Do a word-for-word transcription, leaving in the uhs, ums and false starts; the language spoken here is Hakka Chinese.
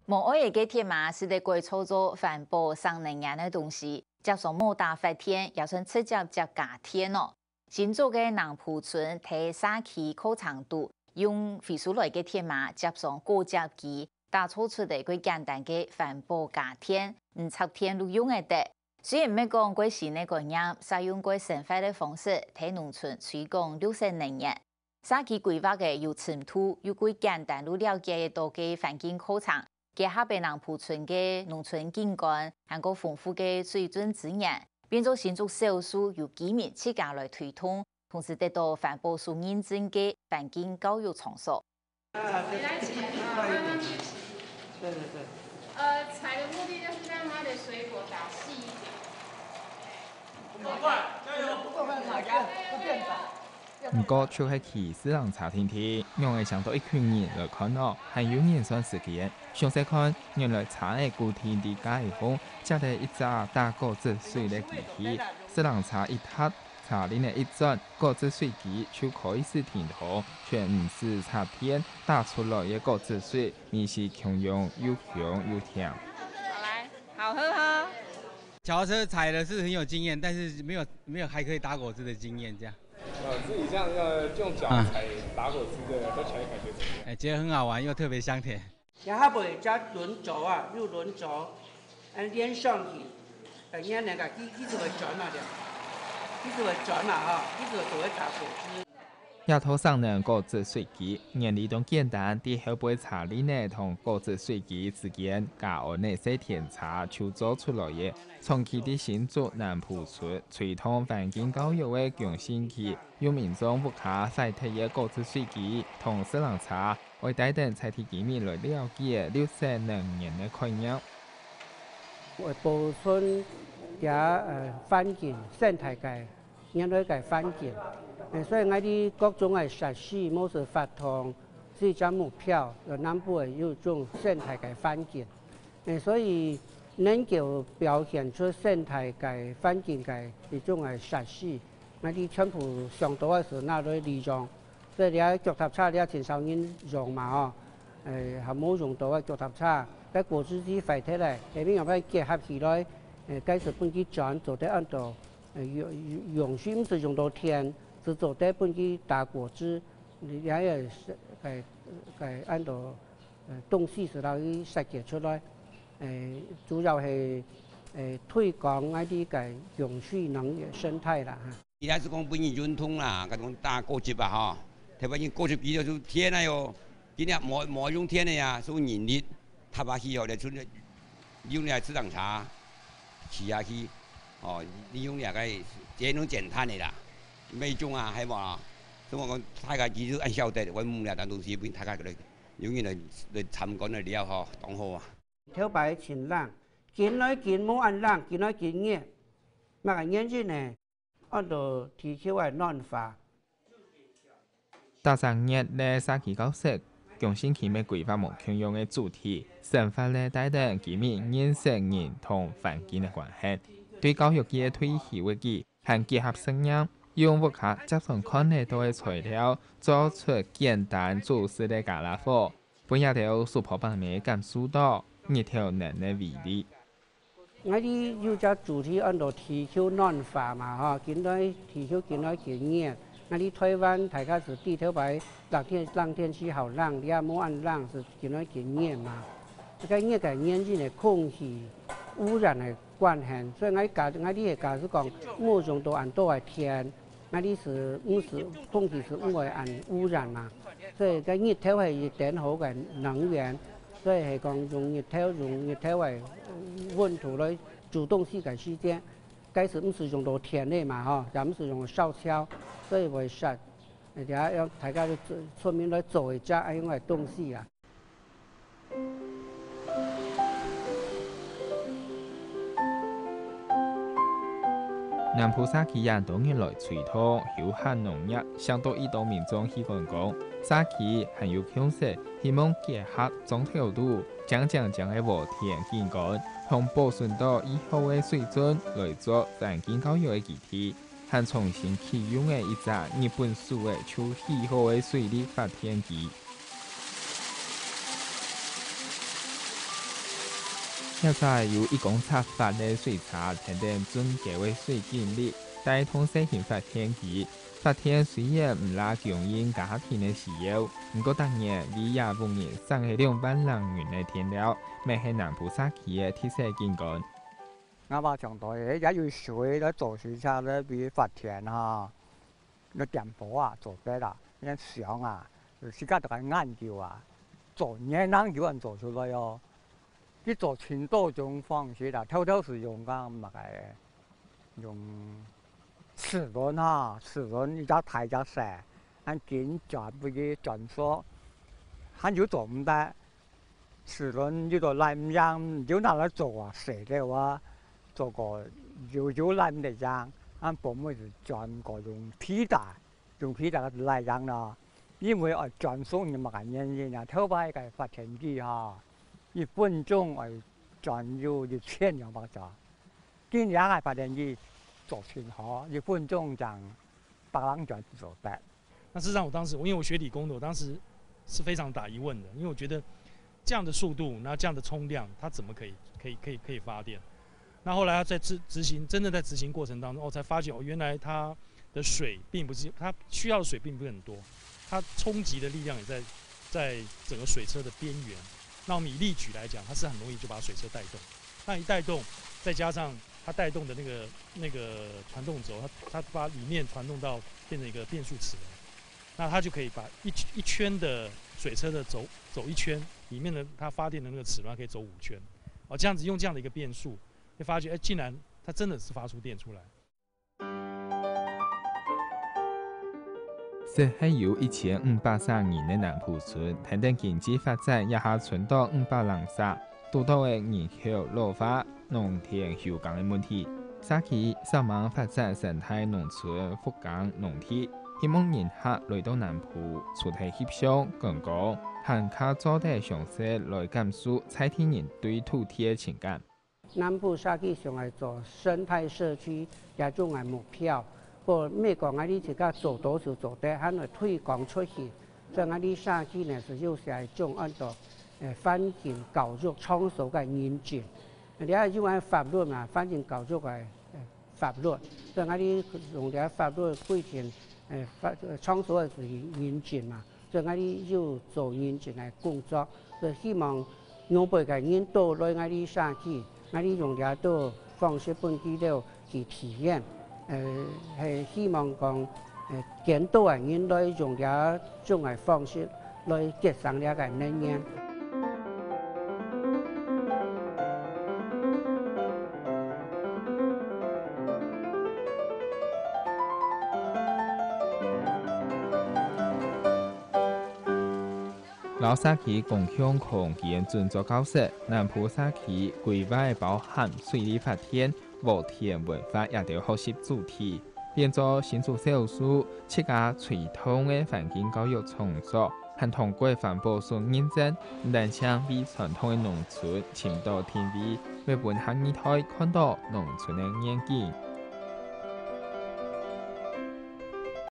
無愛个鐵馬使得改造做環保省能源个東西，輒常無打發電，也算直接接加電哦。新竹个南埔村在社區課程肚，用回收來个鐵馬接上果汁機，打造出个較簡單个環保家電，毋插電就用得。雖然毋係講過新个觀念，使用過生活个方式，在農村推廣綠色能源。 社區規劃个有深度又較簡單又了解得到个環境課程，結合个南埔村个農村景觀，還過豐富个水圳資源，變做新竹少數由居民自家來推動，同時得到環保署認證个環境教育場所。啊，對，快一點。對對對。呃，採的目的就是讓它的水果打細一點。不夠快，加油！不夠快，要變，要變大。 毋過就係去四輪車定定，仰會請到一群人來看哦，還有人算時間。詳細看，原來車仔固定在架仔項，接等一隻打果汁水个機器。四輪車一踏，車輪仔一轉，果汁水機就開始停動，全毋使插電，打出來个果汁水，味緒共樣又香又甜。好來，好喝哈。腳踏車踩的是很有經驗，但是沒有，沒有還可以打果汁的經驗，這樣。 呃，自己這樣，呃，用腳踩打果汁的，喝起來感覺怎麼樣？哎，覺得很好玩，又特別香甜。這下尾隻輪軸啊，用輪軸，呃，連上去，呃，你看那個，一，一直會轉嘛，對吧？一直會轉嘛，哈，一直會，就會打果汁。這套省能果汁水機，原理當簡單，在後背車輪仔同果汁水機之間加安个細電車就做出來个。 長期在新竹南埔村推動環境教育个共生區，有民眾屋下壞忒个果汁水機同四輪車，愛帶等在地居民來了解綠色能源个概念。會保存這，呃，環境生態个，原來个環境。呃，所以𠊎兜各種个設施，無論活動，係一隻目標，有南部个有種生態个環境。 欸，所以能夠表現出生態个環境个一種个設施，𠊎兜全部想到个係拿來利用。所以這腳踏車這盡少人用嘛吼，欸，還無用到个腳踏車，該果汁機壞忒咧，下面用來結合起來，欸，該係分佢轉做得恁多，欸，用，用，用水毋使用到電，係做得分佢打果汁，也係，欸，欸，恁多 呃，東西係摎佢設計出來，呃，主要係，呃，推廣𠊎兜个用水能源生態啦，哈。佢係講分人運動啦，該種打果汁啊，吼，特別用果汁機就係電啊喲，今日無，無用電个呀，係人力踏下去哦，來出，用這自行車騎下去，哦，利用這个，這種簡單个啦，每種啊，係無？所以我講大家其實恁曉得，我問這單東西分大家來 有人來，來參觀个了吼，當好啊。頭擺盡冷，緊來緊無恁冷，緊來緊熱，麼个原因呢？安到地球个暖化。逐隻月个社區教室，共生區乜規劃無共樣个主題，生活个帶等居民認識人同環境个關係。對教育界个推行為主， 還結合實驗，用屋下輒常看得到个材料，做出簡單煮食个家家伙，分這兜叔婆伯姆感受到日頭能个威力。𠊎兜有隻主題安到地球暖化嘛，吼，緊來地球緊來緊熱。𠊎兜台灣大家係知頭擺冷天，冷天氣好冷，這下無恁冷，係緊來緊熱嘛。該熱个原因係空氣污染个 關係。所以𠊎假，𠊎兜个假使講，無用到恁多个電，𠊎兜係毋係空氣係毋會恁污染嘛。所以該日頭係一等好个能源，所以係講用日頭，用日頭个溫度來煮東西个時間，該係毋係用到電个嘛吼，也毋係用燒焦，所以會煞。哎呀，要大家就做，出面來做一隻恁樣个東西啊。 南埔社區也多年來推動休閒農業，相當多民眾喜歡講，社區還有共識，希望結合庄頭肚，靚靚靚个禾田景觀，同保存到已好个水圳來做環境教育个基地。 還重新啟用个一隻日本手个舊起好个水力發電機。這下有一公尺闊个水車跈等準高个水警力，帶動細型發電機。發電雖然毋罅供應家庭个需要，毋過逐年為這屋人省去兩萬零銀个電料，乜係南部社區个特色景觀。𠊎話上到个，也有水來做水車來為發電哈。 个電火啊，做得啊，个想啊，自家就愛研究啊，做年能有人做出來哦。佢做盡多種方式啦，頭頭係用个麼个，用齒輪哈，齒輪一隻大一隻細，恁緊轉，分佢轉速，還有做毋得。 齒輪有到拉毋贏，就拿來做啊，細了啊，做個有有拉毋得贏，恁部門就轉個用皮帶，用皮帶个拉贏咯。因為愛轉速，你麼个原因啊？頭擺个發電機哈，一分鐘愛轉有一千兩百轉，今年个發電機做盡好，一分鐘正百零轉做得。 那事實上，我當時，因為我學理工的，我當時是非常打疑問的，因為我覺得這樣的速度，那這樣的衝量，它怎麼可以，可以，可以，可以發電？那後來他在執，執行，真正在執行過程當中，哦，才發現，哦，原來它的水並不是，它需要的水並不是很多，它衝擊的力量也在，在整個水車的邊緣。那我們以力矩來講，它是很容易就把水車帶動。那一帶動，再加上它帶动的那个，那个传动轴，它，它把里面传动到变成一个变速齿轮，那它就可以把一，一圈的水车的走，走一圈，里面的它发电的那个齿轮它可以走五圈。哦，这样子用这样的一个变速，会发觉，哎，竟然它真的是发出电出来。 設係有一千五百儕人个南埔村，跈等經濟發展這下伸到五百零儕，堵到个人口老化、農田休耕个問題。社區煞猛發展生態農村復耕農地，希望人客來到南埔，除忒翕相、觀光，還較做得詳細來感受在地人對土地个情感。 南埔社區想愛做生態社區，這種个目標，毋過毋係講𠊎俚自家做到就做得，還愛推廣出去。所以𠊎俚社區呢，係有寫一種安到，呃，環境教育場所个認證。這有關法律嘛，環境教育个，呃，法律。所以𠊎俚用這法律規定，呃，法，場所个認證嘛。 所以𠊎俚有做認證个工作，所以希望外背个人都來𠊎俚社區，𠊎俚用這兜方式分佢兜去體驗，呃，係希望講，呃，更多个人來用這種个方式來節省這个能源。 摎社區共享空間準做教室，南埔社區規劃包含水利發展、和田文化這兜學習主題，變做新竹少數自家推動个環境教育場所，還通過環保署認證，毋單淨為傳統个農村尋到定位，也分下二代看到農村个願景。